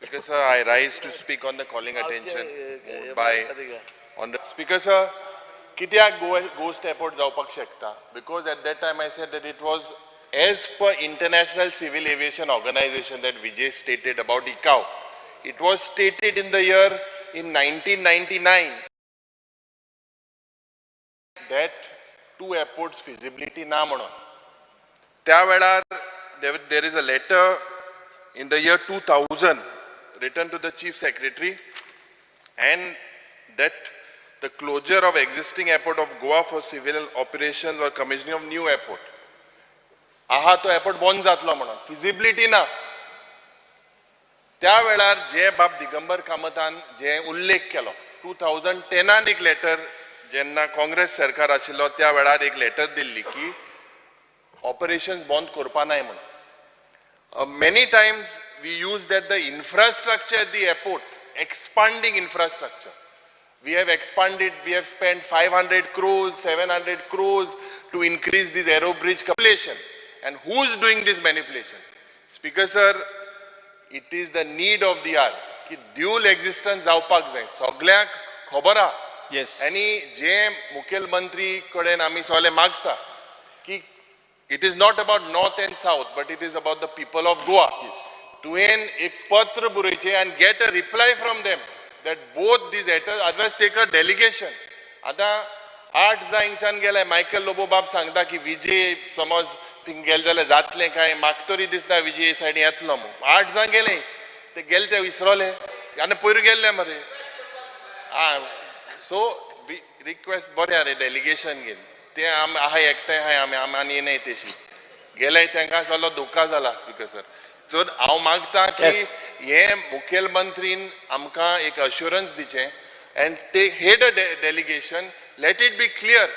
Speaker sir, I rise to speak on the calling attention moved by on the Speaker sir, कित्याक Goa ghost airport जावपाक शकता? Because at that time I said that it was as per International Civil Aviation Organization that Vijay stated about ICAO. It was stated in the year in 1999 that two airports feasibility ना म्हणून. त्या वेळार there is a letter in the year 2000 written to the Chief Secretary and that the closure of existing airport of Goa for civil operations or commissioning of new airport. आहा तो airport बंद जातलो म्हणून feasibility ना. त्या वेळार जे बाब दिगंबर कामतान जे उल्लेख केलो, 2010आन एक लेटर, जेन्ना काँग्रेस सरकार आशिल्लो त्या वेळार एक लेटर दिल्ली की ऑपरेशन्स बंद करपा नाय म्हणून. Many times we use that the infrastructure at the airport, expanding infrastructure. We have expanded, we have spent 500 crores, 700 crores to increase this aero bridge population. And who's doing this manipulation? Speaker sir, it is the need of the hour की dual existence जावपाक जाय. सगळ्यांक खबर आहा. आनी जे मुखेलमंत्री कडेन आमी सगळे मागता की it is not about north and south, but it is about the people of Goa. तुवें एक पत्र बरोवचें and get a reply from them that both these airports, otherwise take a delegation. आतां आठ जाण हिंगच्यान गेले. मायकल लोबो बाब सांगता की विजय समज थिंग गेले जाल्यार जातलें काय, म्हाका तरी दिसना विजय सायडीन येतलो म्हूण. आठ जाण गेले, ते गेले ते विसरले आनी पयर गेल्ले मरे. आं, सो रिक्वेस्ट, बरें रे, डेलिगेशन घेवन ते आम आहाय, एकठांय आहाय आमी, आमी आनी येनाय तेशी गेले. तांकां जालो धोका जाला. स्पीकर सर, सो हांव मागता की हे मुखेलमंत्रीन आमकां एक assurance दिचें and take head a delegation. Let it be clear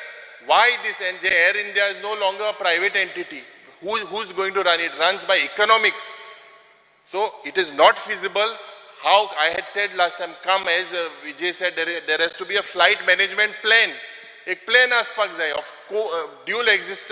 why this. And J Air India is no longer a private entity. Who is going to run it? Runs by economics. So it is not feasible. How I had said last time, come as Vijay said, there has to be a flight management plan. एक plan आसपाक जाय of dual existence.